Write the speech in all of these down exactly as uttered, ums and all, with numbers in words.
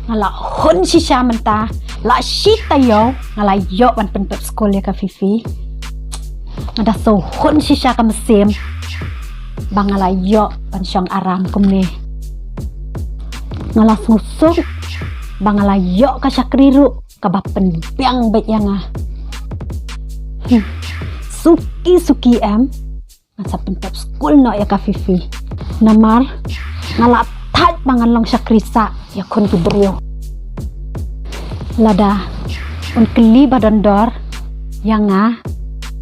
Nga la hun shisha mynta, la shi taïew nga la ïoh ban pynpep skul ïa ka Fifi. Nga da shu hun shisha ka mynsiem ba nga la ïoh ban shong aram kumne. Nga la sngewsuk ba nga la ïoh ka shakri ruh kaba pynbiang beit ïa nga. Hmm. Suki suki em, ngan sa pynpep skul noh ïa ka Fifi. Namar nga la thait ba ngan long shakri sah ïa khun ki briew. Lada un kylli Ba Dondor ïa nga,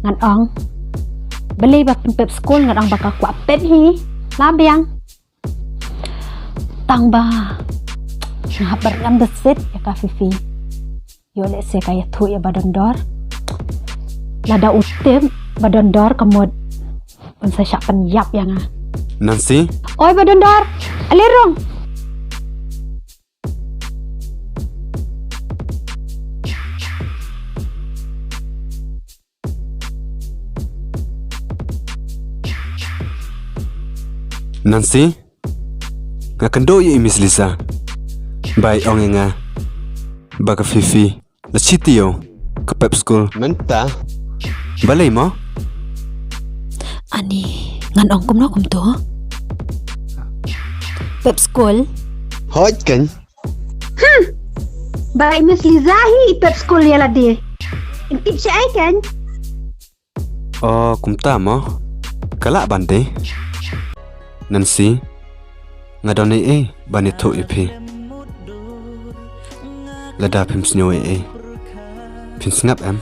ngan ong, balei ba pynpep skul, ngan ong ba ka kwah pep hi. La biang. Tang ba nga hap ban rem da sit ïa ka Fifi. Ïoh lehse ka ïathuh ïa Ba Dondor. Lada u tip Ba Dondor, ka mut un sa shah pynïap ïa nga. Nancy? Oi Ba Dondor, ale rung. Nancy, nga kynduh ïa i Miss Lisa ba i ong ïa nga ba ka Fifi la shi taïew ka pep skul. Mynta balei mo? Ani, ngan ong kumno kumto? Pep skul? Hooid keiñ. Hmm. Ba i Miss Lisa hi i pep skul ïa lade. Yn tip shaei keiñ? Oh, kumta mo. Ka lah ban dei. Nancy, nga don ei ei ban ïathuh ïa phi. Lada phim sngew ei ei, phin sngap em?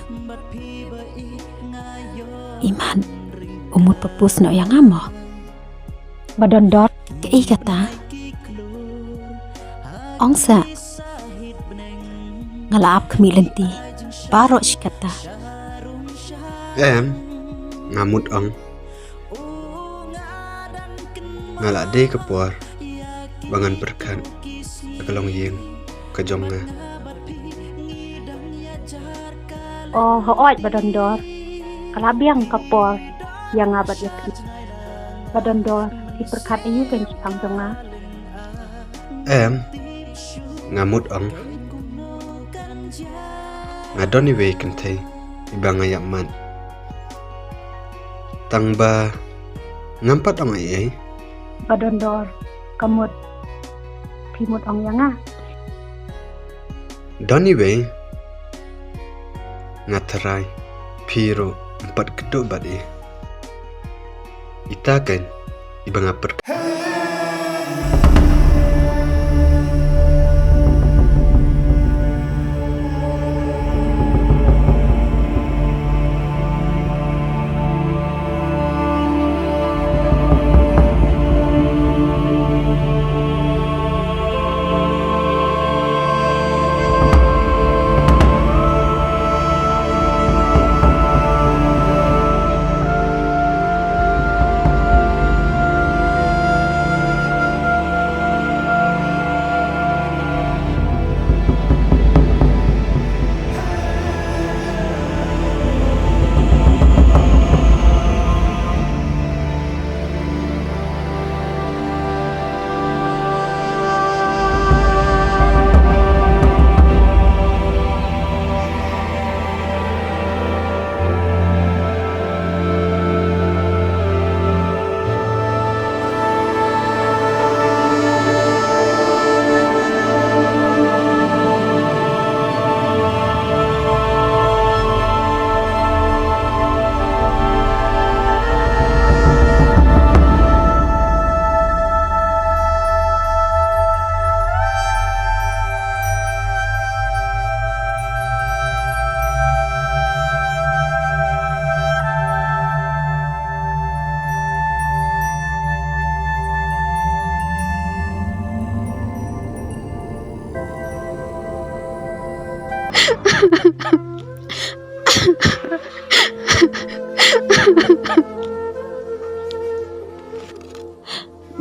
Imat, u mut propose noh ïa nga mo? Ba Dondor. Kaei kata? Ong sa. Nga la ap khmih lynti baroh shi katta. Em, nga mut ong. Nga la dei ka por ba ngan pyrkhat ïa ka longïing ka jong nga. Oh, hooid Ba Dondor. Ka la biang ka por ïa nga bad ïa phi. Ba Dondor, phi pyrkhat aïu keiñ shaphang jong nga? Em, nga mut ong. Nga don iwei i kynthei iba nga ïa mad. Tang ba ngam pat ong ei ei. Ba Dondor, ka mut phi mut ong ïa nga? Don iwei, nga tharai phi ruh ym pat kdew bad i. Ita keiñ iba nga pyrkhat.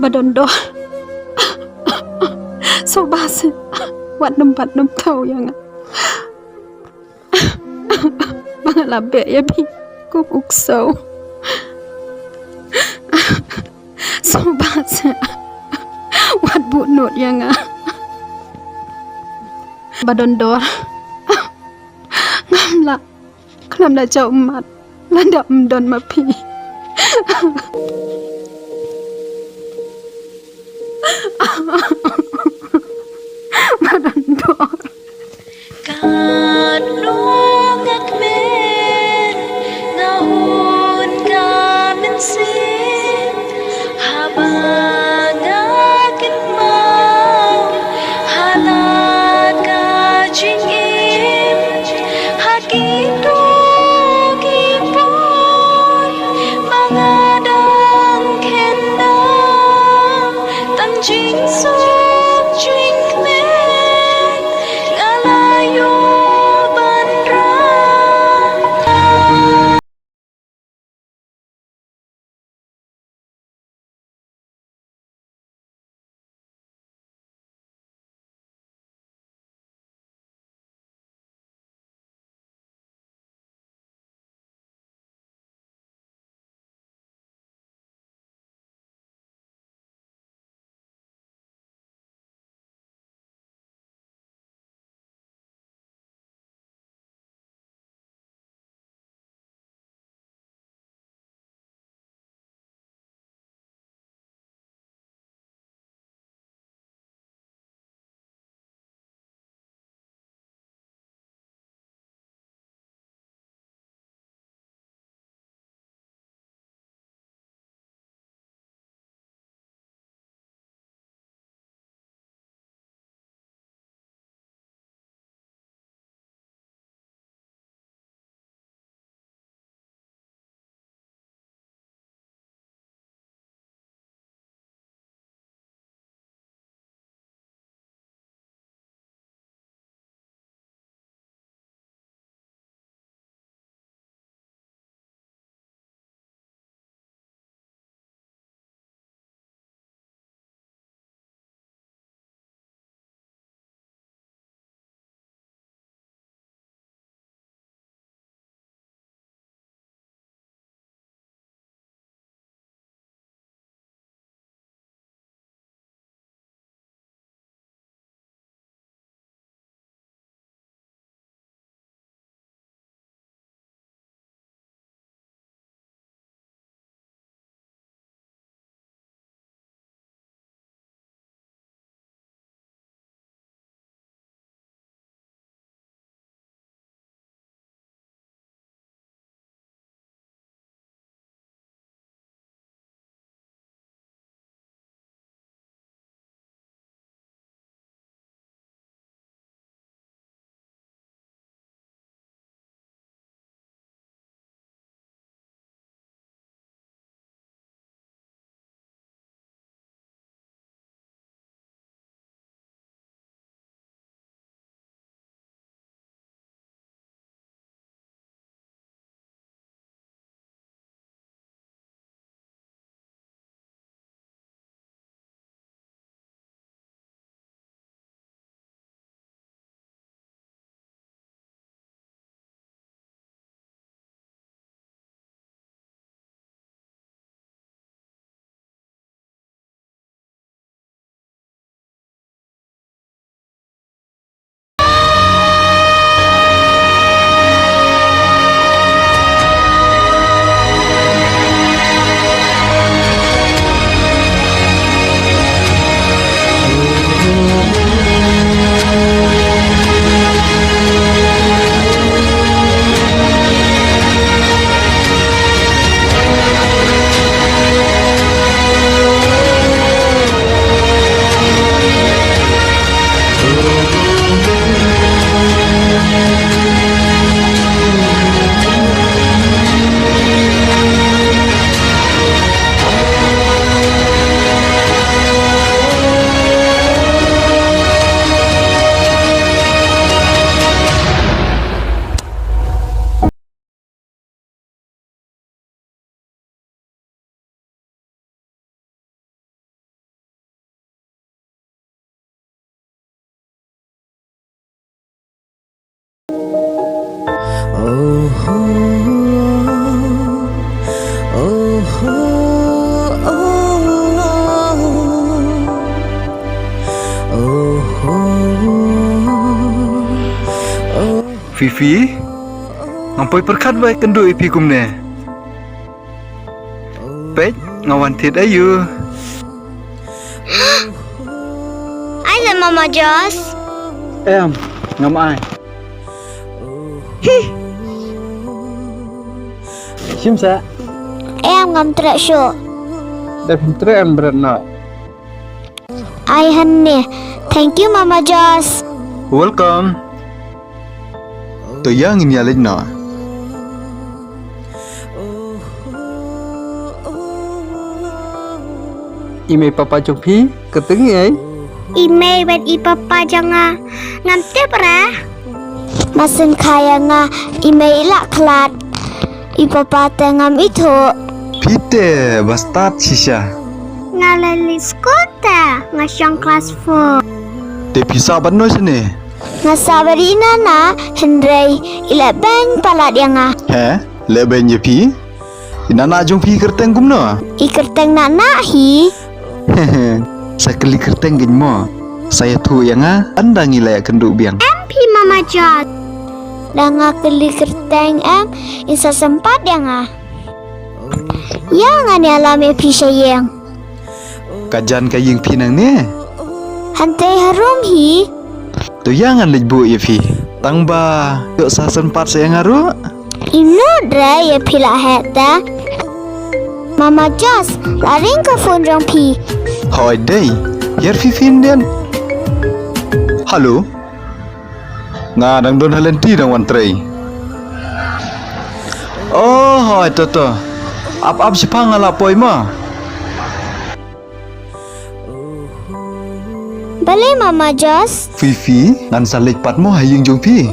Ba Dondor. Sngewbha seh. Wat nym bat nym thaw ïa nga. Ba nga la beh ïa phi kum u ksew. Sngewbha seh. Wat Ïa nga ba don dor, ngam lah khlem da jaw ummat lada ym don ma phi. Ba don dor. Katno nga kmen, nga hun ka mynsiem, haba nga kynmaw halor ka jingim, ha kito ki por ba nga dang Fifi, ngam poi pyrkhat ba ïakynduh ïa phi kumne. Peit, nga wan thied aïu. Ai la Mama Jos. Em, ngam ai. Shim sa. Em, ngam treh shuh. Da phim treh em bret noh. Ai hangne. Thank you Mama Jos. Welcome. To ïa ngin ïa leit noh. I mei papa jong phi kyrteng ei? I mei bad i papa jong nga ngam tip re. Masen kha ïa nga, i mei i la khlad, i papa te ngam ithuh. Phi te bastad shisha. Nga la leit skul te, nga shong klas four. Te phi sah bad no shane? Nga sah bad i Nana, hynrei i leh beiñ palat ïa nga. He? Leh beiñ ïa phi? I Nana jong phi kyrteng kumno? I kyrteng Nana hi. Sa kylli kyrteng keiñ mo. Sa ïathuh ïa nga, ynda ngi la ïakynduh biang. Em phi Mama Jos. Da nga kylli kyrteng em, in sa sympat ïa nga. Ïa ngan ïalam ïa phi sha ïing. Ka jan ka ïing phi nangne? Hangtei harum hi. To ïa ngan leit buh ïa phi. Tang ba ïoh sa sympat sa ïa nga ruh. Ino dra ïa phi la heh ta. Mama Jos, la ring ka phone jong phi. Hoi dei. Ïar phi phin den. Hello. Nga dang don ha lynti dang wan trei. Oh, hoi to to. Ap ap shipang nga la poi ma. Balei Mama Jos? Fifi, ngan sa leit pat mo ha ïing jong phi.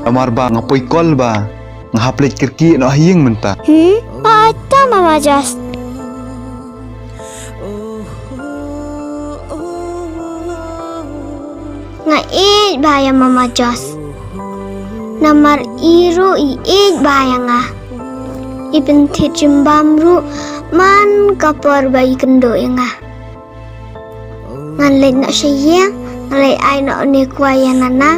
Namar ba nga poi kol ba nga hap leit kyrkieh noh ha ïing mynta. Hmm? Oh, to Mama Jos. Nga ïeit bha ïa Mama Jos. Namar i ruh i ïeit bha ïa nga. I pynthied jingbam ruh man ka por ba i kynduh ïa nga. Ngan leit noh sha ïing, ngan leit ai noh une u kwai ïa Nana.